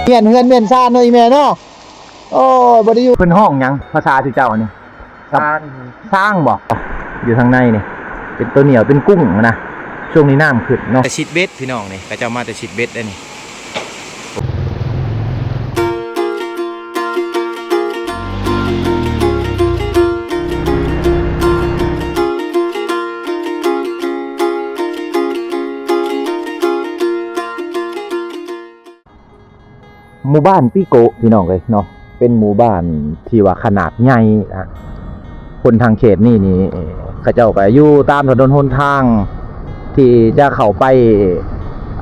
ແມ່ນເຮືອນແມ່ນຊານເນາະ ອີ່ແມ່ເນາະ. ໂອ້ຍ ບໍ່ໄດ້ຢູ່. ເພິ່ນຮ້ອງຫຍັງ ພາສາທີ່ເຈົ້ານີ້? ຊ້າງ ຊ້າງບໍ? ຢູ່ທາງໃນນີ້ ເປັນຕົວໜຽວ ເປັນກຸ້ງນະ. ຊ່ວງນີ້ນ້ຳຂຶ້ນເນາະ. ແຕ່ຊິດເບັດພີ່ນ້ອງນີ້ ເຂົາເຈົ້າມາແຕ່ຊິດເບັດເດ້ນີ້. ໝູ່ບ້ານປີໂກະ ພີ່ນ້ອງເອີຍເນາະ, ເປັນໝູ່ບ້ານທີ່ວ່າຂະໜາດໃຫຍ່ນະ. ຄົນທາງເຂດນີ້ນີ້ ເຂົາເຈົ້າກໍຢູ່ຕາມຖະໜົນຫົນທາງທີ່ຈະເຂົ້າໄປ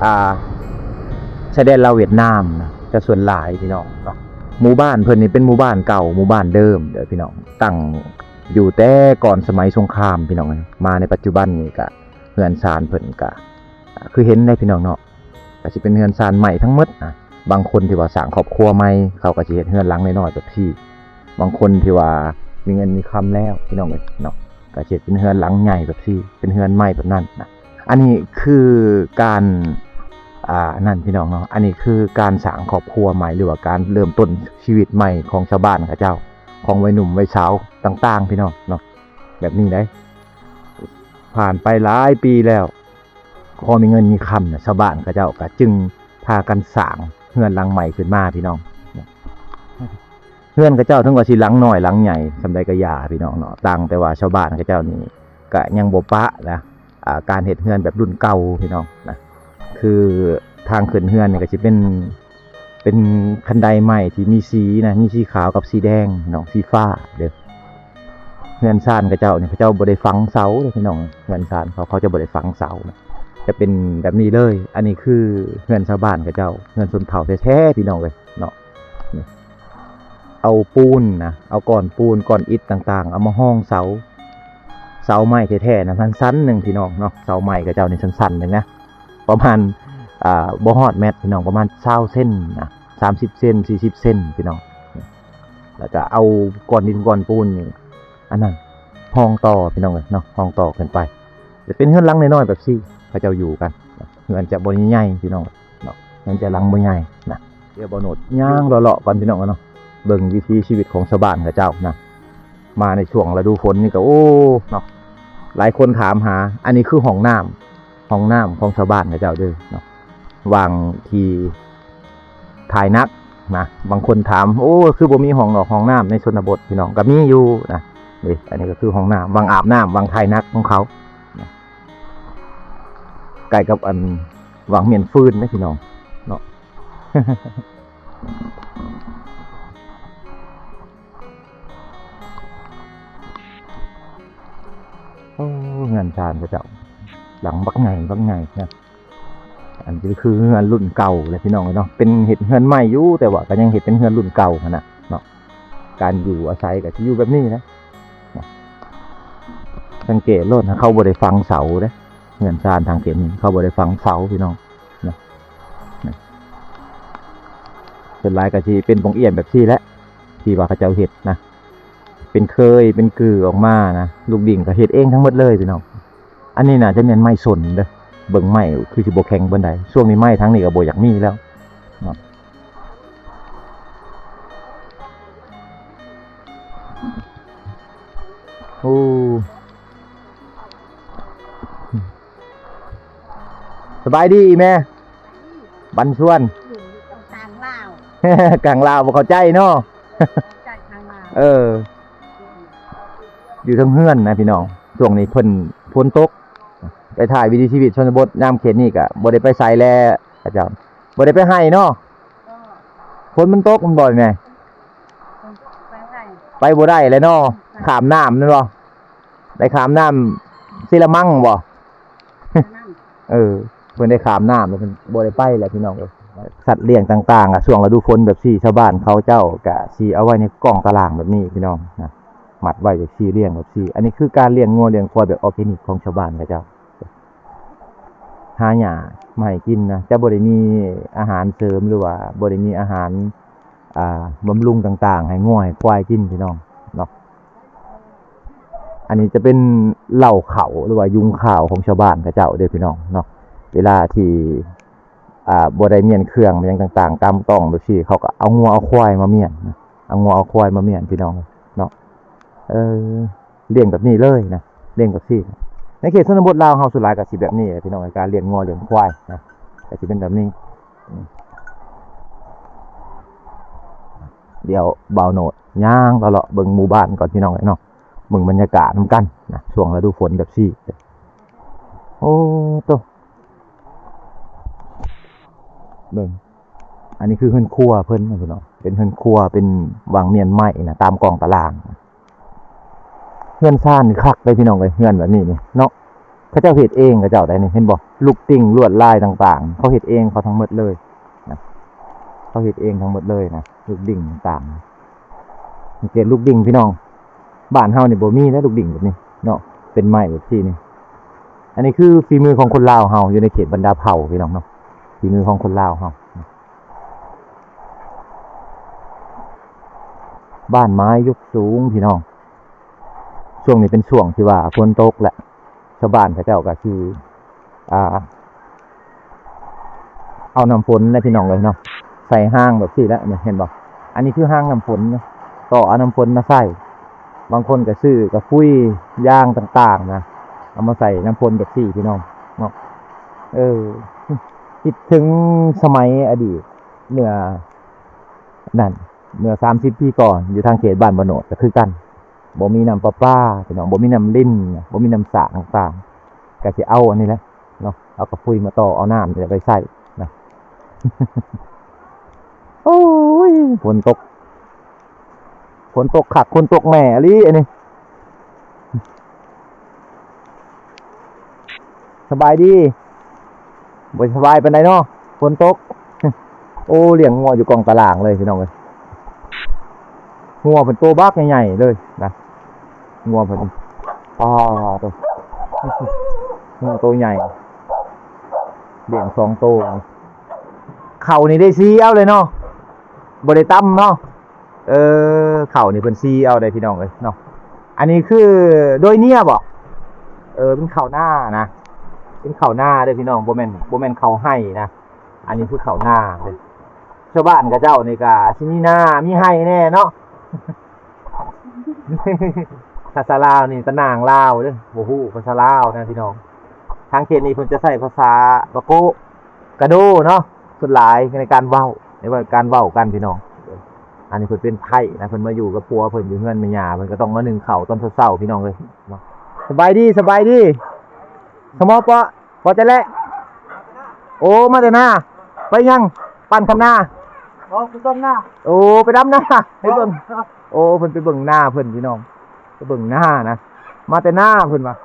ອ່າ ຊາຍແດນລາວຫວຽດນາມນະ ຈະສ່ວນຫຼາຍ ພີ່ນ້ອງເນາະ. ໝູ່ບ້ານເພິ່ນນີ້ເປັນໝູ່ບ້ານເກົ່າ ໝູ່ບ້ານເດີມເດີ ພີ່ນ້ອງ, ຕັ້ງຢູ່ແຕ່ກ່ອນສະໄໝສົງຄາມ ພີ່ນ້ອງເອີຍ. ມາໃນປັດຈຸບັນນີ້ກະເຮືອນຊານເພິ່ນກະ ອ່າ ຄືເຫັນໄດ໋ ພີ່ນ້ອງເນາະ, ກໍຊິເປັນເຮືອນຊານໄມ້ທັງໝົດນະ. ບາງຄົນທີ່ວ່າສ້າງຄອບຄົວໃໝ່ ເຂົາກໍຊິເຮັດເຮືອນຫຼັງນ້ອຍໆແບບຊີ້, ບາງຄົນທີ່ວ່າມີເງິນມີຄຳແລ້ວ ພີ່ນ້ອງເອີຍເນາະ ກໍຊິເຮັດເປັນເຮືອນຫຼັງໃຫຍ່ແບບຊີ້ ເປັນເຮືອນໄມ້ແບບນັ້ນນະ. ອັນນີ້ຄືການ ອ່າ ນັ້ນ ພີ່ນ້ອງເນາະ, ອັນນີ້ຄືການສ້າງຄອບຄົວໃໝ່ ຫຼືວ່າການເລີ່ມຕົ້ນຊີວິດໃໝ່ຂອງຊາວບ້ານເຂົາເຈົ້າ ຂອງໄວໜຸ່ມໄວສາວຕ່າງໆ ພີ່ນ້ອງເນາະ, ແບບນີ້ໄດ໋. ຜ່ານໄປຫຼາຍປີແລ້ວ ພໍມີເງິນມີຄຳນະ ຊາວບ້ານເຂົາເຈົ້າກໍຈຶ່ງພາກັນສ້າງເຮືອນຫຼັງໃໝ່ຂຶ້ນມາ ພີ່ນ້ອງ. ເຮືອນເຂົາເຈົ້າເຖິງວ່າຊິຫຼັງນ້ອຍຫຼັງໃຫຍ່ສ່ຳໃດກໍຢ່າ ພີ່ນ້ອງເນາະ, ຕ່າງແຕ່ວ່າຊາວບ້ານເຂົາເຈົ້ານີ້ກໍຍັງບໍ່ປະນະ ອ່າ ການເຮັດເຮືອນແບບລຸ້ນເກົ່າ ພີ່ນ້ອງນະ. ຄືທາງຂຶ້ນເຮືອນນີ້ກໍຊິເປັນ ເປັນຄັນໄດໄມ້ທີ່ມີສີນະ, ມີສີຂາວກັບສີແດງເນາະ, ສີຟ້າເດີ້. ເຮືອນຊານເຂົາເຈົ້ານີ້ ເຂົາເຈົ້າບໍ່ໄດ້ຝັງເສົາເດີ້ ພີ່ນ້ອງ, ເຮືອນຊານເຂົາ ເຂົາຈະບໍ່ໄດ້ຝັງເສົານະ, ຈະເປັນແບບນີ້ເລີຍ. ອັນນີ້ຄືເຮືອນຊາວບ້ານເຂົາເຈົ້າ ເຮືອນຊົນເຜົ່າແທ້ໆ ພີ່ນ້ອງເອີຍເນາະ. ນີ້ ເອົາປູນນະ ເອົາກ້ອນປູນ ກ້ອນອິດຕ່າງໆ ເອົາມາຮອງເສົາ, ເສົາໄມ້ແທ້ໆນະ ມັນຊັ້ນໜຶ່ງ ພີ່ນ້ອງເນາະ, ເສົາໄມ້ເຂົາເຈົ້ານີ້ສັ້ນໆໜຶ່ງນະ. ປະມານ ອ່າ ບໍ່ຮອດແມັດ ພີ່ນ້ອງ, ປະມານຊາວເຊັນນະ ສາມສິບເຊັນ ສີ່ສິບເຊັນ ພີ່ນ້ອງ. ແລ້ວກະເອົາກ້ອນດິນກ້ອນປູນນີ້ ອັນນັ້ນ ຮອງຕໍ່ ພີ່ນ້ອງເອີຍເນາະ, ຮອງຕໍ່ຂຶ້ນໄປ ຈະເປັນເຮືອນຫຼັງນ້ອຍໆແບບຊີ້ ເຂົາເຈົ້າຢູ່ກັນ. ເຮືອນຈະບໍ່ໃຫຍ່ ພີ່ນ້ອງເນາະ, ເຮືອນຈະຫຼັງບໍ່ໃຫຍ່ນະ. ດຽວບ່າວໂນດຍ່າງເລາະໆກ່ອນ ພີ່ນ້ອງເນາະ, ເບິ່ງວິຖີຊີວິດຂອງຊາວບ້ານເຂົາເຈົ້ານະ. ມາໃນຊ່ວງລະດູຝົນນີ້ກໍ ໂອ້ ເນາະ, ຫຼາຍຄົນຖາມຫາ. ອັນນີ້ຄືຫ້ອງນ້ຳ ຫ້ອງນ້ຳຂອງຊາວບ້ານເຂົາເຈົ້າເດີ້ເນາະ, ຫວ່າງທີ່ຖ່າຍໜັກນະ. ບາງຄົນຖາມ ໂອ້ ຄືບໍ່ມີຫ້ອງນອກຫ້ອງນ້ຳໃນຊົນນະບົດ ພີ່ນ້ອງ, ກໍມີຢູ່ນະ. ນີ້ ອັນນີ້ກໍຄືຫ້ອງນ້ຳ ຫວ່າງອາບນ້ຳ ຫວ່າງຖ່າຍໜັກຂອງເຂົານະ, ໃກ້ກັບອັນຫວ່າງມ້ຽນຟືນເດ້ ພີ່ນ້ອງເນາະ. ໂອ້ ເຮືອນຊານເຂົາເຈົ້າ ຫຼັງບັກໃຫຍ່ ບັກໃຫຍ່ນະ. ອັນນີ້ຄືເຮືອນລຸ້ນເກົ່າແຫຼະ ພີ່ນ້ອງເອີຍເນາະ, ເປັນເຮັດເຮືອນໃໝ່ຢູ່ ແຕ່ວ່າກໍຍັງເຮັດເປັນເຮືອນລຸ້ນເກົ່າຫັ້ນນະເນາະ. ການຢູ່ອາໄສກໍຊິຢູ່ແບບນີ້ແຫຼະເນາະ. ສັງເກດໂລດນະ ເຂົາບໍ່ໄດ້ຝັງເສົາເດ້, ເຮືອນຊານທາງເຂດນີ້ເຂົາບໍ່ໄດ້ຝັງເສົາ ພີ່ນ້ອງເນາະ. ສ່ວນຫຼາຍກໍຊິເປັນປ່ອງອ້ຽມແບບຊີ້ແຫຼະ ທີ່ວ່າເຂົາເຈົ້າເຮັດນະ, ເປັນເຄີຍ ເປັນກືອອກມານະ. ລູກດິ້ງກໍເຮັດເອງທັງໝົດເລີຍ ພີ່ນ້ອງ. ອັນນີ້ໜ້າຈະແມ່ນໄມ້ສົນເດີ້, ເບິ່ງໄມ້ຄືຊິບໍ່ແຂງປານໃດ. ຊ່ວງນີ້ໄມ້ທາງນີ້ກໍບໍ່ຢາກມີແລ້ວເນາະ. ໂອ້ ສະບາຍດີອີ່ແມ່ ບັນຊວນ. ຢູ່ກາງລາວ ກາງລາວບໍ່ເຂົ້າໃຈເນາະ. ເອີ ຢູ່ເທິງເຮືອນນະ ພີ່ນ້ອງ, ຊ່ວງນີ້ເພິ່ນຝົນຕົກ. ໄປຖ່າຍວິຖີຊີວິດຊົນນະບົດຍາມເຂດນີ້ກະບໍ່ໄດ້ໄປໃສແລ້ວ ເຂົາເຈົ້າບໍ່ໄດ້ໄປໄຮ່ເນາະ. ຝົນມັນຕົກ ມັນບໍ່ແມ່ ໄປບໍ່ໄດ້ແລ້ວເນາະ, ຂ້າມນ້ຳແມ່ນບໍ່? ໄດ້ຂ້າມນ້ຳຊີລະມັງບໍ່? ເອີ ເພິ່ນໄດ້ຂ້າມນ້ຳແລ້ວ ເພິ່ນບໍ່ໄດ້ໄປແລ້ວ ພີ່ນ້ອງເອີຍ. ສັດລ້ຽງຕ່າງໆ ອະ ຊ່ວງລະດູຝົນແບບຊີ້ ຊາວບ້ານເຂົາເຈົ້າກະຊິເອົາໄວ້ໃນກ່ອງຕະລ່າງແບບນີ້ ພີ່ນ້ອງນະ, ມັດໄວ້ແບບຊີ້ ລ້ຽງແບບຊີ້. ອັນນີ້ຄືການລ້ຽງງົວລ້ຽງຄວາຍແບບອໍແກນິກຂອງຊາວບ້ານເຂົາເຈົ້າ. ຫາຫຍ້າມາໃຫ້ກິນນະ ຈະບໍ່ໄດ້ມີອາຫານເສີມ ຫຼືວ່າບໍ່ໄດ້ມີອາຫານ ອ່າ ບຳລຸງຕ່າງໆ ໃຫ້ງົວໃຫ້ຄວາຍກິນພີ່ນ້ອງເນາະ. ອັນນີ້ຈະເປັນເລົ້າເຂົ້າ ຫຼືວ່າຍຸງຂ້າວຂອງຊາວບ້ານເຂົາເຈົ້າເດີພີ່ນ້ອງເນາະ. ເວລາທີ່ ອ່າ ບໍ່ໄດ້ມ້ຽນເຄື່ອງຫຍັງຕ່າງໆ ຕາມກ້ອງແບບຊີ້ ເຂົາກໍເອົາງົວເອົາຄວາຍມາມ້ຽນນະ ເອົາງົວເອົາຄວາຍມາມ້ຽນພີ່ນ້ອງເນາະ. ເອີ ລ້ຽງແບບນີ້ເລີຍນະ ລ້ຽງແບບຊີ້. ໃນເຂດຊົນນະບົດລາວເຮົາສ່ວນຫຼາຍກໍຊິແບບນີ້ແຫຼະພີ່ນ້ອງ ການລ້ຽງງົວລ້ຽງຄວາຍນະ ກໍຊິເປັນແບບນີ້. ດຽວບ່າວໂນດຍ່າງເລາະໆເບິ່ງໝູ່ບ້ານກ່ອນພີ່ນ້ອງເອີຍເນາະ ເບິ່ງບັນຍາກາດນຳກັນນະ ຊ່ວງລະດູຝົນແບບຊີ້. ໂອ້ໂຕ ເບິ່ງ ອັນນີ້ຄືເຮືອນຄົວເພິ່ນນະພີ່ນ້ອງ ເປັນເຮືອນຄົວ ເປັນວັງມ້ຽນໄມ້ນະ ຕາມກ້ອງຕາລາງ. ເຮືອນຊານນີ້ຄັກເດ້ພີ່ນ້ອງເອີຍ ເຮືອນແບບນີ້ນີ້ເນາະ ເຂົາເຈົ້າເຮັດເອງເຂົາເຈົ້າໄດ໋ນີ້ ເຫັນບໍ່? ລູກຕິ່ງ ລວດລາຍຕ່າງໆ ເຂົາເຮັດເອງເຂົາທັງໝົດເລີຍນະ ເຂົາເຮັດເອງທັງໝົດເລີຍນະ ລູກດິ້ງຕ່າງໆ. ສັງເກດລູກດິ້ງພີ່ນ້ອງ ບ້ານເຮົານີ້ບໍ່ມີເດ້ລູກດິ້ງແບບນີ້ເນາະ ເປັນໄມ້ແບບຊີ້ນີ້. ອັນນີ້ຄືຝີມືຂອງຄົນລາວເຮົາ ຢູ່ໃນເຂດບັນດາເຜົ່າພີ່ນ້ອງເນາະ ຝີມືຂອງຄົນລາວເຮົາ. ບ້ານໄມ້ຍົກສູງພີ່ນ້ອງ ຊ່ວງນີ້ເປັນຊ່ວງທີ່ວ່າຝົນຕົກແຫຼະ ຊາວບ້ານເຂົາເຈົ້າກໍຊິ ອ່າ ເອົານ້ຳຝົນແຫຼະພີ່ນ້ອງເອີຍເນາະ ໃສ່ຮາງແບບຊີ້ແຫຼະ ເຫັນບໍ່? ອັນນີ້ຄືຮາງນ້ຳຝົນເນາະ ຕໍ່ເອົານ້ຳຝົນມາໃສ່. ບາງຄົນກໍຊື້ກະປຸ້ຍຢາງຕ່າງໆນະ ເອົາມາໃສ່ນ້ຳຝົນແບບຊີ້ພີ່ນ້ອງເນາະ. ເອີ ຄິດເຖິງສະໄໝອະດີດ ເມື່ອນັ້ນ ເມື່ອສາມສິບປີກ່ອນ ຢູ່ທາງເຂດບ້ານບໍ່ໂນດກໍຄືກັນ ບໍ່ມີນ້ຳປະປາພີ່ນ້ອງ ບໍ່ມີນ້ຳລິນ ບໍ່ມີນ້ຳສະຕ່າງໆ ກໍຊິເອົາອັນນີ້ແຫຼະເນາະ ເອົາກະປຸ້ຍມາຕໍ່ເອົານ້ຳນີ້ແຫຼະໄປໃຊ້ນະ. ໂອ້ຍ ຝົນຕົກ ຝົນຕົກຄັກ ຝົນຕົກແນ່ອີ່ຫຼີອັນນີ້. ສະບາຍດີ ບໍ່ສະບາຍປານໃດເນາະ ຝົນຕົກ. ໂອ້ ລ້ຽງງົວຢູ່ກ້ອງຕາລາງເລີຍພີ່ນ້ອງເອີຍ ງົວເພິ່ນໂຕບັກໃຫຍ່ໆເລີຍນະ ງົວເພິ່ນ ປາໂຕ ງົວໂຕໃຫຍ່ ລ້ຽງສອງໂຕ. ເຂົ້ານີ້ໄດ້ຊີເອົາເລີຍເນາະ ບໍ່ໄດ້ຕຳເນາະ. ເອີ ເຂົ້ານີ້ເພິ່ນຊີເອົາໄດ໋ພີ່ນ້ອງເອີຍເນາະ. ອັນນີ້ຄືໂດຍເນຍບໍ? ເອີ ເປັນເຂົ້ານານະ ເປັນເຂົ້ານາເດີພີ່ນ້ອງ ບໍ່ແມ່ນ ບໍ່ແມ່ນເຂົ້າໄຮ່ນະ ອັນນີ້ຄືເຂົ້ານາເດີ. ຊາວບ້ານເຂົາເຈົ້ານີ້ກະຊິມີນາມີໄຮ່ແດ່ເນາະ. ພາສາລາວນີ້ຕາໜ່າງລາວເດີ ບໍ່ຮູ້ພາສາລາວນະພີ່ນ້ອງ. ທາງເຂດນີ້ເພິ່ນຈະໃຊ້ພາສາປາໂກະ ກະໂດເນາະ ສ່ວນຫຼາຍໃນການເວົ້າ ໃນການເວົ້າກັນພີ່ນ້ອງ. ອັນນີ້ເພິ່ນເປັນໄພນະ ເພິ່ນມາຢູ່ກັບຜົວເພິ່ນ ຢູ່ເຮືອນແມ່ຍ່າ ເພິ່ນກໍຕ້ອງມາໜຶ້ງເຂົ້າຕອນເຊົ້າໆ ພີ່ນ້ອງເອີຍເນາະ. ສະບາຍດີ ສະບາຍດີ ສະໝໍເປາະ ພໍແຕ່ແລະ ໂອ້ ມາແຕ່ນາ ໄປຫຍັງ? ປັ້ນຄຳນາ. ບໍ່ ໄປເບິ່ງນາ. ໂອ້ ໄປດຳນາ ໄປເບິ່ງ. ໂອ້ ເພິ່ນໄປເບິ່ງນາເພິ່ນພີ່ນ້ອງ ໄປເບິ່ງນານະ ມາແຕ່ນາເພິ່ນວ່າ.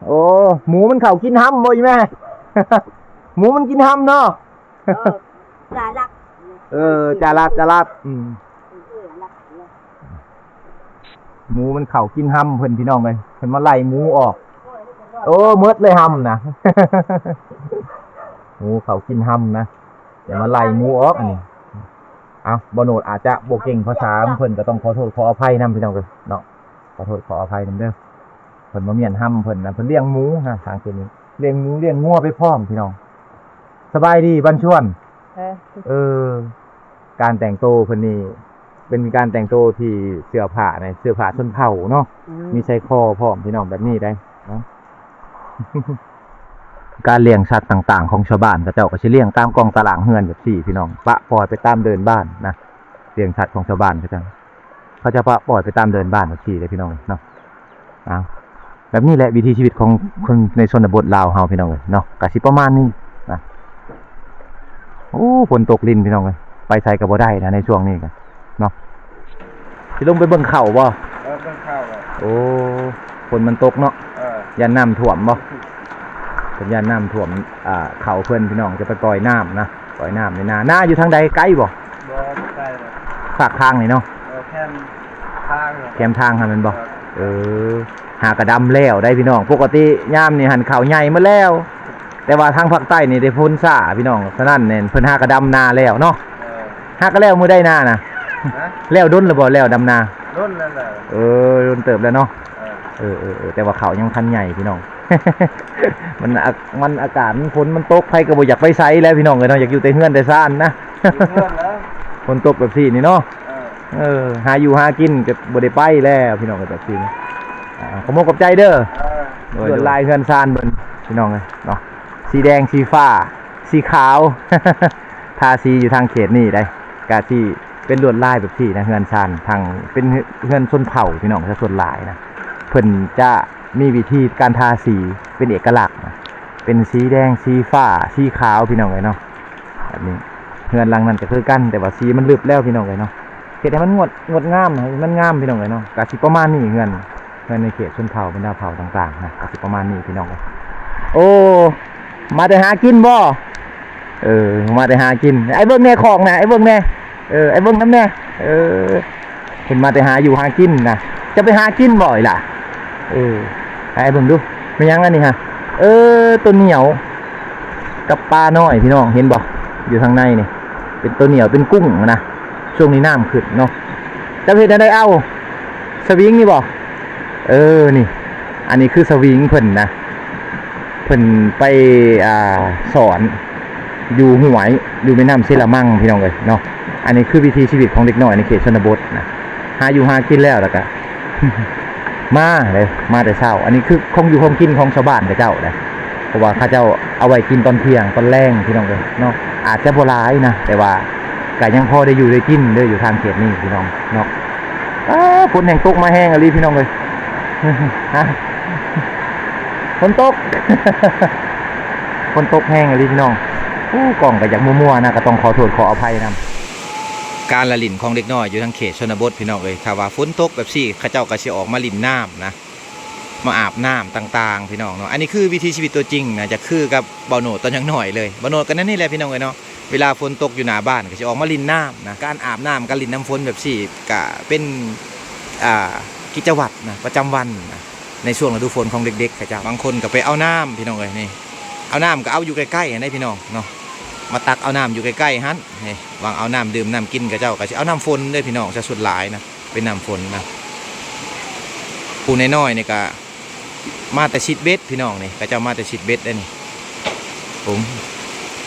ໂອ້ ໝູມັນເຂົ້າກິນຮຳບໍ່ອີ່ແມ່? ໝູມັນກິນຮຳເນາະ. ເອີ ຈາລັກ ເອີ ຈາລັກ ຈາລັກ ອືມ ເອີ ລັກ ໝູມັນເຂົ້າກິນຮຳເພິ່ນພີ່ນ້ອງເອີຍ ເພິ່ນມາໄລ່ໝູອອກ. ໂອ້ ໝົດເລີຍຮຳນະ ໝູເຂົ້າກິນຮຳນະ ດຽວມາໄລ່ໝູອອກອັນນີ້. ເອົ້າ ບໍ່ໂນດອາດຈະບໍ່ເກັ່ງພາສາຂອງເພິ່ນ ກໍຕ້ອງຂໍໂທດຂໍອະໄພນຳພີ່ນ້ອງເອີຍເນາະ ຂໍໂທດຂໍອະໄພນຳເດີ. ເພິ່ນມາມ້ຽນຮຳເພິ່ນນະ ເພິ່ນລ້ຽງໝູນະ ທາງເຂດນີ້ລ້ຽງໝູລ້ຽງງົວໄປພ້ອມພີ່ນ້ອງ. ສະບາຍດີບັນຊວນ. ເອີ ເອີ ການແຕ່ງໂຕເພິ່ນນີ້ເປັນການແຕ່ງໂຕທີ່ເສື້ອຜ້ານະ ເສື້ອຜ້າຊົນເຜົ່າເນາະ ອືມ ມີໄຊຄໍພ້ອມພີ່ນ້ອງ ແບບນີ້ໄດ໋ເນາະ. ການລ້ຽງສັດຕ່າງໆຂອງຊາວບ້ານ ເຂົາເຈົ້າກໍຊິລ້ຽງຕາມກ້ອງຕາລາງເຮືອນແບບຊີ້ພີ່ນ້ອງ ປະປ່ອຍໄປຕາມເດີ່ນບ້ານນະ ລ້ຽງສັດຂອງຊາວບ້ານເຂົາເຈົ້າ ເຂົາຈະປະປ່ອຍໄປຕາມເດີ່ນບ້ານແບບຊີ້ເດ້ພີ່ນ້ອງເນາະ. ເອົາ ແບບນີ້ແຫຼະວິຖີຊີວິດຂອງຄົນໃນຊົນນະບົດລາວເຮົາພີ່ນ້ອງເອີຍເນາະ ກະຊິປະມານນີ້ນະ. ໂອ້ ຝົນຕົກລິນພີ່ນ້ອງເອີຍ ໄປໃສກໍບໍ່ໄດ້ນະໃນຊ່ວງນີ້ກະເນາະ. ຊິລົງໄປເບິ່ງເຂົ້າບໍ່? ເອີ ເບິ່ງເຂົ້າ. ໂອ້ ຝົນມັນຕົກເນາະ. ເອີ ຢ້ານນ້ຳຖ້ວມບໍ່? ເພິ່ນຢ້ານນ້ຳຖ້ວມ ອ່າ ເຂົ້າເພິ່ນພີ່ນ້ອງ ຈະໄປປ່ອຍນ້ຳນະ ປ່ອຍນ້ຳໃນນາ. ນາຢູ່ທາງໃດ ໄກບໍ່? ບໍ່ ບໍ່ໄກດອກ ຟາກທາງນີ້ເນາະ. ເອີ ແຄມທາງ ແຄມທາງຫັ້ນແມ່ນບໍ່? ເອີ ເອີ ຫາກະດຳແລ້ວໄດ໋ພີ່ນ້ອງ. ປົກກະຕິຍາມນີ້ຫັ້ນເຂົ້າໃຫຍ່ໝົດແລ້ວ, ແຕ່ວ່າທາງພາກໃຕ້ນີ້ໄດ້ຝົນຊ້າພີ່ນ້ອງ, ສະນັ້ນແມ່ນເພິ່ນຫາກະດຳນາແລ້ວເນາະ. ເອີ ຫາກະແລ້ວມື້ໃດນານະ? ຮະ? ແລ້ວດົນແລ້ວບໍ່? ແລ້ວດຳນາ ດົນແລ້ວແຫຼະ. ເອີ ດົນເຕີບແລ້ວເນາະ. ເອີ ເອີ ເອີ ເອີ ແຕ່ວ່າເຂົ້າຍັງທັນໃຫຍ່ພີ່ນ້ອງ. ມັນອາ ມັນອາກາດມັນ ຝົນມັນຕົກ ໃຜກໍບໍ່ຢາກໄປໃສແລ້ວພີ່ນ້ອງເອີຍເນາະ, ຢາກຢູ່ແຕ່ເຮືອນແຕ່ຊານນະ. ຢູ່ເຮືອນແລ້ວ ຝົນຕົກແບບຊີ້ນີ້ເນາະ. ເອີ ເອີ ຫາຢູ່ຫາກິນກໍບໍ່ໄດ້ໄປແລ້ວພີ່ນ້ອງເອີຍ ແບບຊີ້. ອ່າ ຂອບມຸກຂອບໃຈເດີ. ເອີ ໂດຍ ລວດລາຍເຮືອນຊານເພິ່ນພີ່ນ້ອງເອີຍເນາະ, ສີແດງ ສີຟ້າ ສີຂາວ ທາສີຢູ່ທາງເຂດນີ້ໄດ໋ ກະຊິເປັນລວດລາຍແບບຊີ້ນະ. ເຮືອນຊານທາງ ເປັນເຮືອນຊົນເຜົ່າພີ່ນ້ອງ ຊະສ່ວນຫຼາຍນະ, ເພິ່ນຈະມີວິທີການທາສີເປັນເອກະລັກນະ, ເປັນສີແດງ ສີຟ້າ ສີຂາວພີ່ນ້ອງເອີຍເນາະ. ແບບນີ້ ເຮືອນຫຼັງນັ້ນກໍຄືກັນ ແຕ່ວ່າສີມັນລຶບແລ້ວພີ່ນ້ອງເອີຍເນາະ, ເຮັດໃຫ້ມັນງວດ ງດງາມ ໃຫ້ມັນງາມພີ່ນ້ອງເອີຍເນາະ. ກະຊິປະມານນີ້ ເຮືອນ ເຮືອນໃນເຂດຊົນເຜົ່າ ບັນດາເຜົ່າຕ່າງໆນະ ກະຊິປະມານນີ້ພີ່ນ້ອງເອີຍ. ໂອ້ ມາແຕ່ຫາກິນບໍ່? ເອີ ມາແຕ່ຫາກິນ. ໄອ້ເບິ່ງແດ່ຂອງນະ ໄອ້ເບິ່ງແດ່. ເອີ ໄອ້ເບິ່ງນຳແດ່. ເອີ ເພິ່ນມາແຕ່ຫາຢູ່ຫາກິນນະ. ຈະໄປຫາກິນບໍ່ອີ່ຫຼ້າ? ເອີ ໃຫ້ເບິ່ງດູ ແມ່ນຫຍັງອັນນີ້ຫະ? ເອີ ຕົວໜຽວກັບປານ້ອຍພີ່ນ້ອງ ເຫັນບໍ່? ຢູ່ທາງໃນນີ້ ເປັນຕົວໜຽວ ເປັນກຸ້ງນະ. ຊ່ວງນີ້ນ້ຳຂຶ້ນເນາະ. ເຈົ້າເຮັດແນວໃດເອົາ? ສະວິງນີ້ບໍ່? ເອີ ນີ້ ອັນນີ້ຄືສະວິງເພິ່ນນະ. ເພິ່ນໄປ ອ່າ ສອນຢູ່ຫ້ວຍ ຢູ່ແມ່ນ້ຳເຊລະມັງພີ່ນ້ອງເອີຍເນາະ. ອັນນີ້ຄືວິຖີຊີວິດຂອງເດັກນ້ອຍໃນເຂດຊົນນະບົດນະ, ຫາຢູ່ຫາກິນແລ້ວ ແລ້ວກະມາເດ້ ມາແຕ່ເຊົ້າ. ອັນນີ້ຄືຂອງຢູ່ຂອງກິນຂອງຊາວບ້ານເຂົາເຈົ້າເດ້, ເພາະວ່າເຂົາເຈົ້າເອົາໄວ້ກິນຕອນທ່ຽງຕອນແລງພີ່ນ້ອງເອີຍເນາະ. ອາດຈະບໍ່ຫຼາຍນະ ແຕ່ວ່າກະຍັງພໍໄດ້ຢູ່ໄດ້ກິນເດີ ຢູ່ທາງເຂດນີ້ພີ່ນ້ອງເນາະ. ອ້າ ຝົນແຮງຕົກມາແຮງອີ່ຫຼີພີ່ນ້ອງເອີຍ. ຮະ ຝົນຕົກ ຝົນຕົກແຮງອີ່ຫຼີພີ່ນ້ອງ. ໂອ້ ກ້ອງກໍຢາກມົວໆນະ ກໍຕ້ອງຂໍໂທດຂໍອະໄພນຳ. ການລະຫຼິ້ນຂອງເດັກນ້ອຍຢູ່ທາງເຂດຊົນນະບົດພີ່ນ້ອງເອີຍ, ຖ້າວ່າຝົນຕົກແບບຊີ້ ເຂົາເຈົ້າກໍຊິອອກມາຫຼິ້ນນ້ຳນະ, ມາອາບນ້ຳຕ່າງໆ ພີ່ນ້ອງເນາະ. ອັນນີ້ຄືວິຖີຊີວິດຕົວຈິງນະ, ຈະຄືກັບບ່າວໂນດຕອນຍັງນ້ອຍເລີຍ. ບ່າວໂນດກໍແນວນີ້ແຫຼະພີ່ນ້ອງເອີຍເນາະ, ເວລາຝົນຕົກຢູ່ໜ້າບ້ານກໍຊິອອກມາຫຼິ້ນນ້ຳນະ. ການອາບນ້ຳ ການຫຼິ້ນນ້ຳຝົນແບບຊີ້ ກະເປັນ ອ່າ ກິດຈະວັດນະ ປະຈຳວັນນະ ໃນຊ່ວງລະດູຝົນຂອງເດັກໆເຂົາເຈົ້າ. ບາງຄົນກໍໄປເອົານ້ຳ ພີ່ນ້ອງເອີຍ, ນີ້ ເອົານ້ຳກໍເອົາຢູ່ໃກ້ໆຫັ້ນເດ້ ພີ່ນ້ອງເນາະ, ມາຕັກເອົານ້ຳຢູ່ໃກ້ໆຫັ້ນ. ນີ້ ຫວ່າງເອົານ້ຳດື່ມນ້ຳກິນ ເຂົາເຈົ້າກໍຊິເອົານ້ຳຝົນເດ້ ພີ່ນ້ອງ, ຊະສ່ວນຫຼາຍນະ ເປັນນ້ຳຝົນນະ. ຜູ້ນ້ອຍໆນີ້ກໍມາແຕ່ຊິດເບັດ ພີ່ນ້ອງ, ນີ້ ເຂົາເຈົ້າມາແຕ່ຊິດເບັດເດ້ນີ້. ຜົມ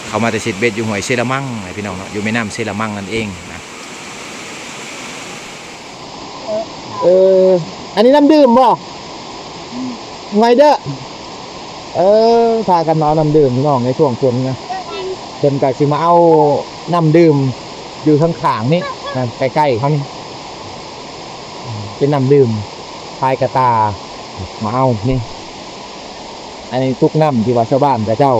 ເຂົາມາແຕ່ຊິດເບັດຢູ່ຫ້ວຍເຊລະມັງນະ ພີ່ນ້ອງເນາະ, ຢູ່ແມ່ນ້ຳເຊລະມັງນັ້ນເອງນະ. ເອີ ອັນນີ້ນ້ຳດື່ມບໍ່? ໄວເດີ. ເອີ ພາກັນມາເອົານ້ຳດື່ມພີ່ນ້ອງ ໃນຊ່ວງຝົນນະ. ເພິ່ນກໍຊິມາເອົານ້ຳດື່ມຢູ່ຂ້າງໆນີ້ນະ ໃກ້ໆເຮົານີ້ ເປັນນ້ຳດື່ມ ພາຍກະຕ່າມາເອົານີ້. ອັນນີ້ຕຸກນ້ຳທີ່ວ່າຊາວບ້ານເຂົາເຈົ້າ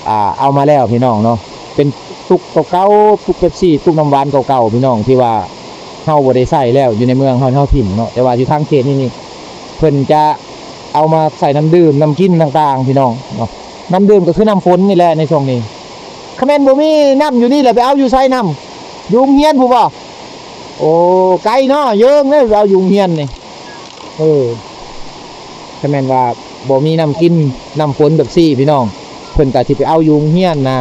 ອ່າ ເອົາມາແລ້ວພີ່ນ້ອງເນາະ, ເປັນຕຸກເກົ່າໆ ຕຸກເປັບຊີ ຕຸກນ້ຳຫວານເກົ່າໆ ພີ່ນ້ອງ, ທີ່ວ່າເຮົາບໍ່ໄດ້ໃຊ້ແລ້ວ ຢູ່ໃນເມືອງເຮົາ ເຮົາຖິ້ມເນາະ. ແຕ່ວ່າຢູ່ທາງເຂດນີ້ນີ້ ເພິ່ນຈະເອົາມາໃສ່ນ້ຳດື່ມ ນ້ຳກິນຕ່າງໆ ພີ່ນ້ອງເນາະ. ນ້ຳດື່ມກໍຄືນ້ຳຝົນນີ້ແຫຼະໃນຊ່ວງນີ້. ຄັນແມ່ນບໍ່ມີນ້ຳຢູ່ນີ້ແຫຼະ ໄປເອົາຢູ່ໃສນ້ຳ? ຢູ່ໂຮງຮຽນພຸ້ນບໍ່? ໂອ້ ໄກເນາະ ເຢິງເດ້ ໄປເອົາຢູ່ໂຮງຮຽນນີ້. ເອີ ຖ້າແມ່ນວ່າບໍ່ມີນ້ຳກິນ ນ້ຳຝົນແບບຊີ້ພີ່ນ້ອງ ເພິ່ນກໍຊິໄປເອົາຢູ່ໂຮງຮຽນນະ,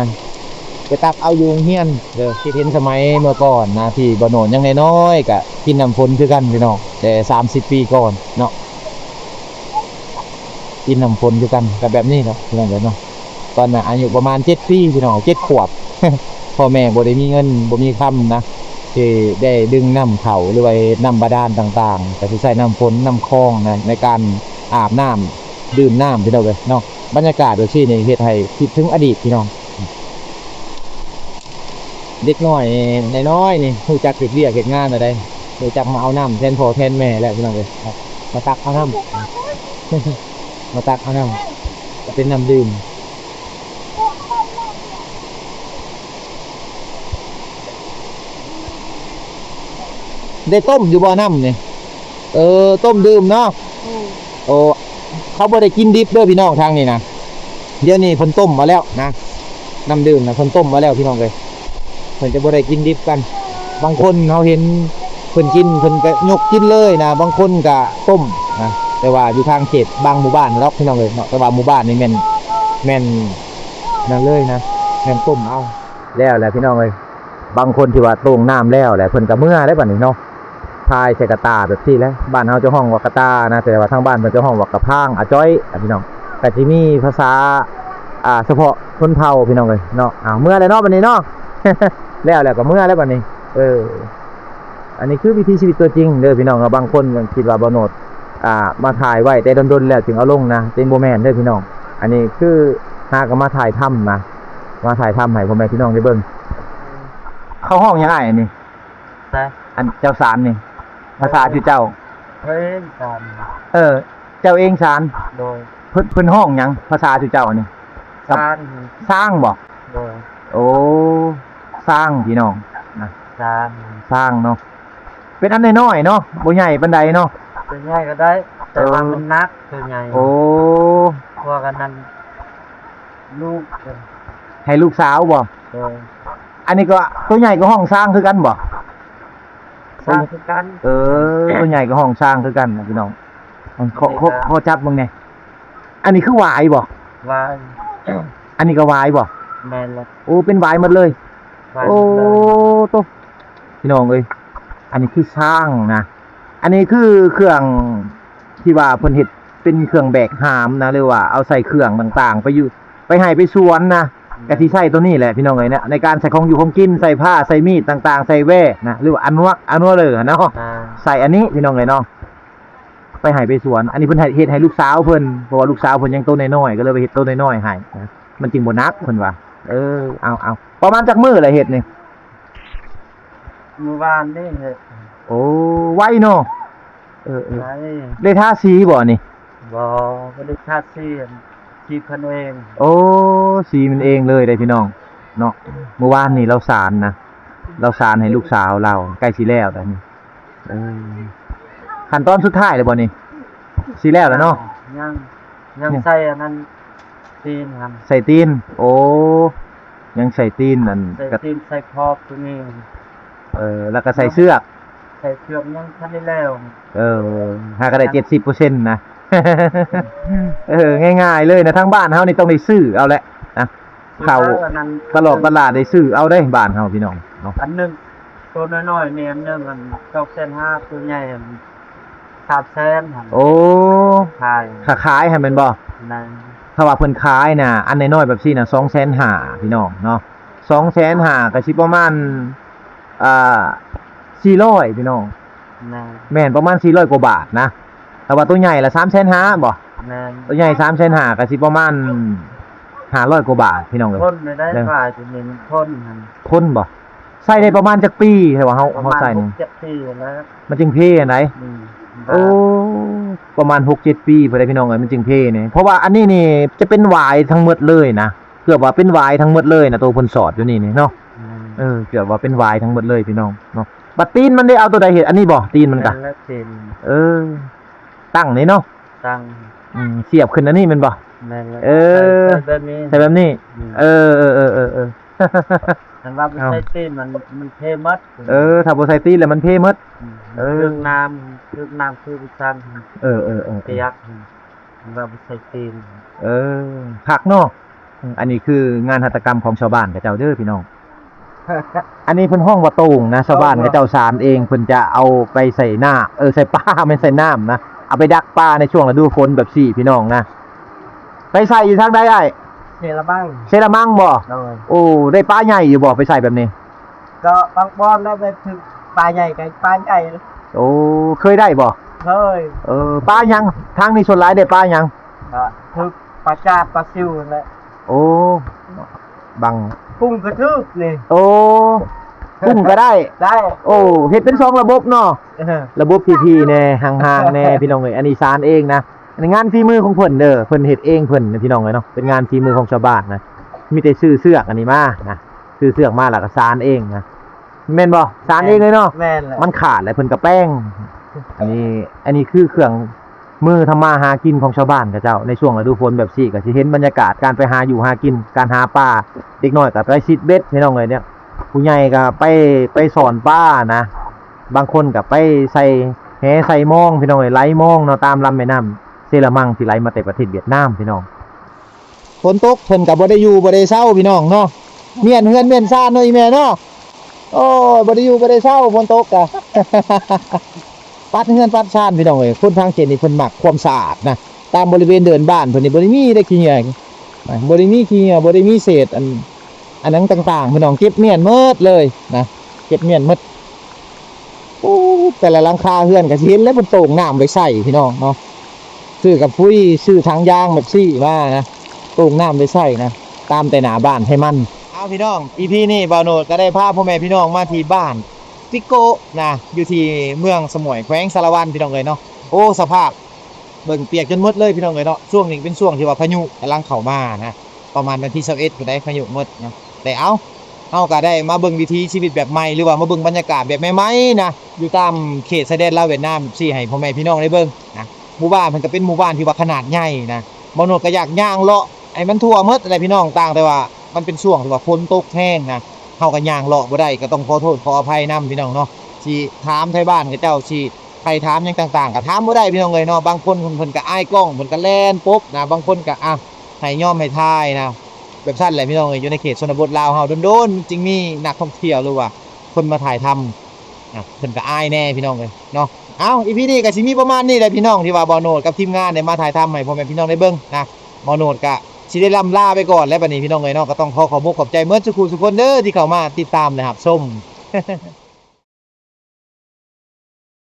ໄປຕັກເອົາຢູ່ໂຮງຮຽນເດີ. ຄິດເຫັນສະໄໝເມື່ອກ່ອນນະ ທີ່ບ່າວໂນດຍັງນ້ອຍໆ ກໍກິນນ້ຳຝົນຄືກັນພີ່ນ້ອງ, ແຕ່ສາມສິບປີກ່ອນເນາະ ກິນນ້ຳຝົນຄືກັນ ກໍແບບນີ້ເນາະ ພີ່ນ້ອງເອີຍເນາະ. ຕອນນັ້ນອາຍຸປະມານເຈັດປີພີ່ນ້ອງ ເຈັດຂວບ ພໍ່ແມ່ບໍ່ໄດ້ມີເງິນບໍ່ມີຄຳນະ ທີ່ໄດ້ດຶງນ້ຳເຂົ້າ ຫຼືວ່າເຮັດນ້ຳບາດານຕ່າງໆ ກໍຊິໃຊ້ນ້ຳຝົນນ້ຳຄອງນະ ໃນການອາບນ້ຳ ດື່ມນ້ຳ ພີ່ນ້ອງເອີຍເນາະ. ບັນຍາກາດແບບຊີ້ນີ້ເຮັດໃຫ້ຄິດເຖິງອະດີດພີ່ນ້ອງ. ເດັກນ້ອຍນ້ອຍໆນີ້ຮູ້ຈັກເຮັດວຽກເຮັດງານແລ້ວໃດ໋ ຮູ້ຈັກມາເອົານ້ຳແທນພໍ່ແທນແມ່ແລ້ວ ພີ່ນ້ອງເອີຍ. ມາຕັກເອົານ້ຳ ມາຕັກເອົານ້ຳ ກໍເປັນນ້ຳດື່ມ. ໄດ້ຕົ້ມຢູ່ບໍ່ນ້ຳນີ້? ເອີ ຕົ້ມດື່ມເນາະ. ອືມ ໂອ້ ເຂົາບໍ່ໄດ້ກິນດິບເດີພີ່ນ້ອງ ທາງນີ້ນະ. ດຽວນີ້ເພິ່ນຕົ້ມມາແລ້ວນະ ນ້ຳດື່ມນະ ເພິ່ນຕົ້ມມາແລ້ວພີ່ນ້ອງເອີຍ. ເພິ່ນຈະບໍ່ໄດ້ກິນດິບກັນ. ບາງຄົນເຮົາເຫັນ ພິ່ນກິນ ເພິ່ນກໍຍົກກິນເລີຍນະ, ບາງຄົນກໍຕົ້ມນະ. ແຕ່ວ່າຢູ່ທາງເຂດບາງໝູ່ບ້ານດອກພີ່ນ້ອງເອີຍເນາະ, ແຕ່ວ່າໝູ່ບ້ານນີ້ແມ່ນ ແມ່ນນັ້ນເລີຍນະ, ແມ່ນຕົ້ມເອົາ. ແລ້ວແຫຼະພີ່ນ້ອງເອີຍ, ບາງຄົນທີ່ວ່າໂຕ່ງນ້ຳແລ້ວແຫຼະ ເພິ່ນກໍເມືອແລ້ວບັດນີ້ເນາະ. ຖ່າຍໃສ່ກະຕ່າແບບຊີ້ແຫຼະ, ບ້ານເຮົາຈະຮ້ອງວ່າກະຕ່ານະ, ແຕ່ວ່າທາງບ້ານເພິ່ນຈະຮ້ອງວ່າກະພາງ ອາຈ້ອຍ ອະ ພີ່ນ້ອງ. ກໍຊິມີພາສາ ອ່າ ສະເພາະຊົນເຜົ່າພີ່ນ້ອງເອີຍເນາະ. ອ້າວ ເມືອແລ້ວເນາະບັດນີ້ເນາະ, ແລ້ວ ແລ້ວກໍເມືອແລ້ວບັດນີ້. ເອີ ອັນນີ້ຄືວິຖີຊີວິດຕົວຈິງເດີພີ່ນ້ອງເນາະ. ບາງຄົນຄິດວ່າບ່າວໂນດ ອ່າ ມາຖ່າຍໄວ້ແຕ່ດົນໆແລ້ວຈຶ່ງເອົາລົງນະ, ແຕ່ບໍ່ແມ່ນເດີພີ່ນ້ອງ. ອັນນີ້ຄືຫາກໍມາຖ່າຍທຳນະ, ມາຖ່າຍທຳໃຫ້ພໍ່ແມ່ພີ່ນ້ອງໄດ້ເບິ່ງ. ເຂົາຮ້ອງຫຍັງອ້າຍອັນນີ້? ໃສ? ອັນເຈົ້າສານນີ້ ພາສາຊື່ເຈົ້າ. ເອີ ສານ. ເອີ ເຈົ້າເອງສານ? ໂດຍ. ເພິ່ນ ເພິ່ນຮ້ອງຫຍັງ ພາສາຊື່ເຈົ້ານີ້? ສານ. ຊ້າງບໍ? ໂດຍ. ໂອ້ ຊ້າງພີ່ນ້ອງນະ, ຊ້າງ ຊ້າງເນາະ. ເປັນອັນນ້ອຍໆເນາະ, ບໍ່ໃຫຍ່ປານໃດເນາະ. ຕົວໃຫຍ່ກໍໄດ້ ແຕ່ວ່າ ເອີ ມັນໜັກ ຕົວໃຫຍ່. ໂອ້ ພວກອັນນັ້ນ ລູກ ໃຫ້ລູກສາວບໍ? ໂດຍ. ອັນນີ້ກໍຕົວໃຫຍ່ກໍຮ້ອງຊ້າງຄືກັນບໍ? ຊ້າງຄືກັນ. ເອີ ຕົວໃຫຍ່ກໍຮ້ອງຊ້າງຄືກັນນະພີ່ນ້ອງ. ຂໍ ຂໍ ຂໍຈັບເບິ່ງແດ່. ອັນນີ້ຄືຫວາຍບໍ? ຫວາຍ. ອັນນີ້ກໍຫວາຍບໍ? ແມ່ນແລ້ວ. ໂອ້ ເປັນຫວາຍໝົດເລີຍ. ຫວາຍໝົດເລີຍ. ໂອ້ ໂຕ ພີ່ນ້ອງເອີຍ, ອັນນີ້ຄືຊ້າງນະ. ອັນນີ້ຄືເຄື່ອງທີ່ວ່າເພິ່ນເຮັດເປັນເຄື່ອງແບກຫາມນະ, ຫຼືວ່າເອົາໃສ່ເຄື່ອງຕ່າງໆ ໄປຢູ່ ໄປໄຮ່ໄປສວນນະ, ແມ່ນ. ກະຊິໃຊ້ໂຕນີ້ແຫຼະພີ່ນ້ອງເອີຍນະ, ໃນການໃສ່ຂອງຢູ່ຂອງກິນ, ໃສ່ພ້າ ໃສ່ມີດຕ່າງໆ ໃສ່ແວນະ ຫຼືວ່າອານວກ ອານວກເລີນະເນາະ. ອ່າ ໃສ່ອັນນີ້ພີ່ນ້ອງເອີຍເນາະ, ໄປໄຮ່ໄປສວນ. ອັນນີ້ເພິ່ນໃຫ້ ເຮັດໃຫ້ລູກສາວເພິ່ນ, ເພາະວ່າລູກສາວເພິ່ນຍັງໂຕນ້ອຍໆ ກໍເລີຍໄປເຮັດໂຕນ້ອຍໆໃຫ້ນະ, ມັນຈຶ່ງບໍ່ໜັກເພິ່ນວ່າ. ເອີ ເອົາໆ. ປະມານຈັກມື້ລະເຮັດນີ້? ມື້ວານນີ້ເຮັດ. ໂອ້ ໄວເນາະ. ເອີໆ. ໄດ້ທາສີບໍ່ນີ້? ບໍ່ ບໍ່ໄດ້ທາສີ ສີເພິ່ນເອງ. ໂອ້ ສີມັນເອງເລີຍເດ້ພີ່ນ້ອງເນາະ. ມື້ວານນີ້ລາວສານນະ, ລາວສານໃຫ້ລູກສາວລາວ, ໃກ້ຊິແລ້ວແລ້ວນີ້. ເອີ ຂັ້ນຕອນສຸດທ້າຍແລ້ວບໍ່ນີ້? ຊິແລ້ວແລ້ວເນາະ. ຍັງ ຍັງ ຍັງໃສ່ອັນນັ້ນ ຕີນຫັ້ນ ໃສ່ຕີນ. ໂອ້ ຍັງໃສ່ຕີນ ອັນ ໃສ່ຕີນ ໃສ່ຂອບຕົວນີ້. ເອີ ແລ້ວກໍໃສ່ເຊືອກ. ໃສ່ເຊືອກຍັງທັນໄດ້ແລ້ວ. ເອີ ຫາກໍໄດ້ເຈັດສິບເປີເຊັນນະ. ເອີ ງ່າຍໆເລີຍນະ, ທາງບ້ານເຮົານີ້ຕ້ອງໄດ້ຊື້ເອົາແຫຼະນະ, ເຂົ້າຕະຫຼອກຕະຫຼາດໄດ້ຊື້ເອົາເດ້ ບ້ານເຮົາພີ່ນ້ອງເນາະ. ອັນໜຶ່ງ ໂຕນ້ອຍໆນີ້ ອັນໜຶ່ງອັນສອງແສນຫ້າ, ໂຕໃຫຍ່ອັນ ສາມແສນຫັ້ນ. ໂອ້ ຂາຍ ຖ້າຂາຍຫັ້ນແມ່ນບໍ່? ແມ່ນ. ຖ້າວ່າເພິ່ນຂາຍນະ ອັນນ້ອຍໆແບບຊີ້ນະ ສອງແສນຫ້າພີ່ນ້ອງເນາະ, ສອງແສນຫ້າກໍຊິປະມານ ອ່າ ສີ່ຮ້ອຍພີ່ນ້ອງ. ແມ່ນ ແມ່ນປະມານສີ່ຮ້ອຍກວ່າບາດນະ. ຖ້າວ່າໂຕໃຫຍ່ລະສາມແສນຫ້າບໍ່? ແມ່ນ. ໂຕໃຫຍ່ສາມແສນຫ້າກໍຊິປະມານຫ້າຮ້ອຍກວ່າບາດພີ່ນ້ອງເອີຍ. ຄົນໄດ້ ເອີ ຂາຍຕົວນີ້ມັນທົນຫັ້ນ. ທົນບໍ່? ໃຊ້ໄດ້ປະມານຈັກປີ? ແຕ່ວ່າເຮົາ ປະມານ ເຮົາໃຊ້ນີ້ ຫົກເຈັດປີແລ້ວ ມັນຈຶ່ງເພຫັ້ນໃດ. ອືມ ໂອ້ ປະມານຫົກເຈັດປີພຸ້ນໃດພີ່ນ້ອງເອີຍ ມັນຈຶ່ງເພນີ້. ເພາະວ່າອັນນີ້ນີ້ຈະເປັນຫວາຍທັງໝົດເລີຍນະ, ເກືອບວ່າເປັນຫວາຍທັງໝົດເລີຍນະ ໂຕເພິ່ນສອດຢູ່ນີ້ນີ້ເນາະ. ອືມ ເອີ ເກືອບວ່າເປັນຫວາຍທັງໝົດເລີຍພີ່ນ້ອງເນາະ. ບັດຕີນມັນໄດ້ເອົາໂຕໃດເຮັດ? ອັນນີ້ບໍ່? ຕີນມັນກະ ແມ່ນແລ້ວ ຕີນ. ເອີ ຕັ້ງນີ້ເນາະ. ຕັ້ງ ອືມ ສຽບຂຶ້ນອັນນີ້ແມ່ນບໍ່? ແມ່ນແລ້ວ. ເອີ ໃສ່ ໃສ່ແບບນີ້ ໃສ່ແບບນີ້. ອືມ ເອີ ເອີ ຄັນວ່າບໍ່ໃສ່ຕີນມັນ ມັນເພໝົດ. ເອີ ຖ້າບໍ່ໃສ່ຕີນແລ້ວມັນເພໝົດ. ອືມ ເອີ ຖືກນ້ຳ ຖືກນ້ຳ ຖືກສັນ. ເອີໆໆໆ ປຽກ ຄັນວ່າບໍ່ໃສ່ຕີນ. ເອີ ຄັກເນາະ. ອືມ ອັນນີ້ຄືງານຫັດຖະກຳຂອງຊາວບ້ານເຂົາເຈົ້າເດີພີ່ນ້ອງ. ອັນນີ້ເພິ່ນຮ້ອງວ່າໂຕ່ງນະ, ຊາວບ້ານເຂົາເຈົ້າສານເອງ, ເພິ່ນຈະເອົາໄປໃສ່ນ້ຳ ເອີ ໃສ່ປາ ແມ່ນໃສ່ນ້ຳນະ, ເອົາໄປດັກປາໃນຊ່ວງລະດູຝົນແບບຊີ້ພີ່ນ້ອງນະ. ໄປໃສ່ຢູ່ທາງໃດອ້າຍ? ເຊລະມັງ. ເຊລະມັງບໍ່? ໂດຍ. ໂອ້ ໄດ້ປາໃຫຍ່ຢູ່ບໍ່ ໄປໃສ່ແບບນີ້? ກໍບາງບ່ອນນະ ໄດ້ຖືກປາໃຫຍ່ ກໍປາໃຫຍ່. ໂອ້ ເຄີຍໄດ້ບໍ່? ເຄີຍ. ເອີ ປາຫຍັງ? ທາງນີ້ສ່ວນຫຼາຍໄດ້ປາຫຍັງ? ກໍຖືກປາຈາດ ປາຊິວຫັ້ນແຫຼະ. ໂອ້ ບັງ ກຸ້ງກໍຖືກນີ້. ໂອ້ ກຸ້ງກໍໄດ້. ໄດ້. ໂອ້ ເຮັດເປັນສອງລະບົບເນາະ. ເອີ ລະບົບທີ່ໆແດ່ ຫ່າງໆແດ່ ພີ່ນ້ອງເອີຍ. ອັນນີ້ສານເອງນະ, ອັນນີ້ງານຝີມືຂອງເພິ່ນເດີ, ເພິ່ນເຮັດເອງເພິ່ນ ພີ່ນ້ອງເອີຍເນາະ. ເປັນງານຝີມືຂອງຊາວບ້ານນະ, ມີແຕ່ຊື້ເຊືອກອັນນີ້ມານະ, ຊື້ເຊືອກມາແລ້ວກໍສານເອງນະ. ແມ່ນບໍ່? ສານເອງເລີຍເນາະ. ແມ່ນແຫຼະ. ມັນຂາດແລ້ວເພິ່ນກໍແປງ. ອັນນີ້ ອັນນີ້ຄືເຄື່ອງມືທຳມາຫາກິນຂອງຊາວບ້ານເຂົາເຈົ້າ ໃນຊ່ວງລະດູຝົນແບບຊີ້ ກໍຊິເຫັນບັນຍາກາດການໄປຫາຢູ່ຫາກິນ, ການຫາປາ. ເດັກນ້ອຍກໍໄປຊິດເບັດ ພີ່ນ້ອງເອີຍ, ເນຍ ຜູ້ໃຫຍ່ກໍໄປ ໄປສອນປານະ. ບາງຄົນກໍໄປໃສ່ແຫໃສ່ມອງ ພີ່ນ້ອງເອີຍ, ໄຫຼມອງເນາະ ຕາມລຳແມ່ນ້ຳເຊລະມັງ ທີ່ໄຫຼມາແຕ່ປະເທດຫວຽດນາມ ພີ່ນ້ອງ. ຝົນຕົກເພິ່ນກໍບໍ່ໄດ້ຢູ່ບໍ່ໄດ້ເຊົາ ພີ່ນ້ອງເນາະ, ມ້ຽນເຮືອນມ້ຽນຊານເນາະ ອີ່ແມ່ເນາະ. ໂອ້ຍ ບໍ່ໄດ້ຢູ່ບໍ່ໄດ້ເຊົາ ຝົນຕົກກະ ປັດເຮືອນປັດຊານ ພີ່ນ້ອງເອີຍ. ຄົນທາງເຂດນີ້ເພິ່ນມັກຄວາມສະອາດນະ, ຕາມບໍລິເວນເດີ່ນບ້ານເພິ່ນນີ້ບໍ່ໄດ້ມີໄດ້ຂີ້ເຫຍື້ອ, ນະ ບໍ່ໄດ້ມີຂີ້ເຫຍື້ອ ບໍ່ໄດ້ມີເສດອັນ ອັນຫຍັງຕ່າງໆ ພີ່ນ້ອງ, ເກັບມ້ຽນໝົດເລີຍນະ ເກັບມ້ຽນໝົດ. ໂອ້ ແຕ່ລະຫຼັງຄາເຮືອນກໍຊິເຫັນແລ້ວ ເພິ່ນໂຕ່ງນ້ຳໄວ້ໃສ່ ພີ່ນ້ອງເນາະ. ຊື້ກະປຸ໋ຍ ຊື້ຖັງຢາງແບບຊີ້ມານະ ໂຕ່ງນ້ຳໄວ້ໃສ່ນະ ຕາມແຕ່ໜ້າບ້ານໃຫ້ມັນ. ເອົາ ພີ່ນ້ອງ ອີພີນີ້ບ່າວໂນດກໍໄດ້ພາພໍ່ແມ່ພີ່ນ້ອງມາທີ່ບ້ານຕິໂກະນະ ຢູ່ທີ່ເມືອງສະໝວຍ ແຂວງສາລະວັນ ພີ່ນ້ອງເອີຍເນາະ. ໂອ້ ສະພາບເບິ່ງປຽກຈົນໝົດເລີຍ ພີ່ນ້ອງເອີຍເນາະ. ຊ່ວງນີ້ເປັນຊ່ວງທີ່ວ່າພາຍຸກຳລັງເຂົ້າມານະ ປະມານວັນທີຊາວເອັດພຸ້ນໃດ ພາຍຸໝົດເນາະ. ແຕ່ເອົາ ເຮົາກໍໄດ້ມາເບິ່ງວິຖີຊີວິດແບບໃໝ່ ຫຼືວ່າມາເບິ່ງບັນຍາກາດແບບໃໝ່ໆນະ ຢູ່ຕາມເຂດຊາຍແດນລາວຫວຽດນາມ ຊີ້ໃຫ້ພໍ່ແມ່ພີ່ນ້ອງໄດ້ເບິ່ງນະ. ໝູ່ບ້ານເພິ່ນກໍເປັນໝູ່ບ້ານທີ່ວ່າຂະໜາດໃຫຍ່ນະ, ບ່າວໂນດກໍຢາກຍ່າງເລາະໃຫ້ມັນທົ່ວໝົດແຫຼະ ພີ່ນ້ອງ, ຕ່າງແຕ່ວ່າມັນເປັນຊ່ວງທີ່ວ່າຝົນຕົກແຮງນະ ເຮົາກໍຍ່າງເລາະບໍ່ໄດ້ ກໍຕ້ອງຂໍໂທດຂໍອະໄພນຳ ພີ່ນ້ອງເນາະ. ຊິຖາມໄທບ້ານເຂົາເຈົ້າ ຊິໄປຖາມຫຍັງຕ່າງໆ ກໍຖາມບໍ່ໄດ້ ພີ່ນ້ອງເອີຍເນາະ. ບາງຄົນເພິ່ນ ເພິ່ນກໍອາຍກ້ອງ ເພິ່ນກໍແລ່ນປົບນະ, ບາງຄົນກໍ ອ່ະ ໃຫ້ຍອມໃຫ້ຖ່າຍນະ. ແບບຊັ້ນແຫຼະ ພີ່ນ້ອງເອີຍ, ຢູ່ໃນເຂດຊົນນະບົດລາວເຮົາ ດົນໆ ຈຶ່ງມີນັກທ່ອງທ່ຽວ ຫຼືວ່າຄົນມາຖ່າຍທຳນະ, ເພິ່ນກໍອາຍແດ່ ພີ່ນ້ອງເອີຍເນາະ. ເອົາ ອີພີນີ້ກໍຊິມີປະມານນີ້ແຫຼະ ພີ່ນ້ອງ, ທີ່ວ່າບ່າວໂນດກັບທີມງານໄດ້ມາຖ່າຍທຳໃຫ້ພໍ່ແມ່ພີ່ນ້ອງໄດ້ເບິ່ງນະ. ບ່າວໂນດກໍຊິໄດ້ລ່ຳລາໄປກ່ອນແລ້ວບັດນີ້ ພີ່ນ້ອງເອີຍເນາະ. ກໍຕ້ອງຂໍຂອບອົກຂອບໃຈໝົດສູ່ຄູ່ສູ່ຄົນເດີ ທີ່ເຂົ້າມາຕິດຕາມ ແລະ ຮັບຊົມ.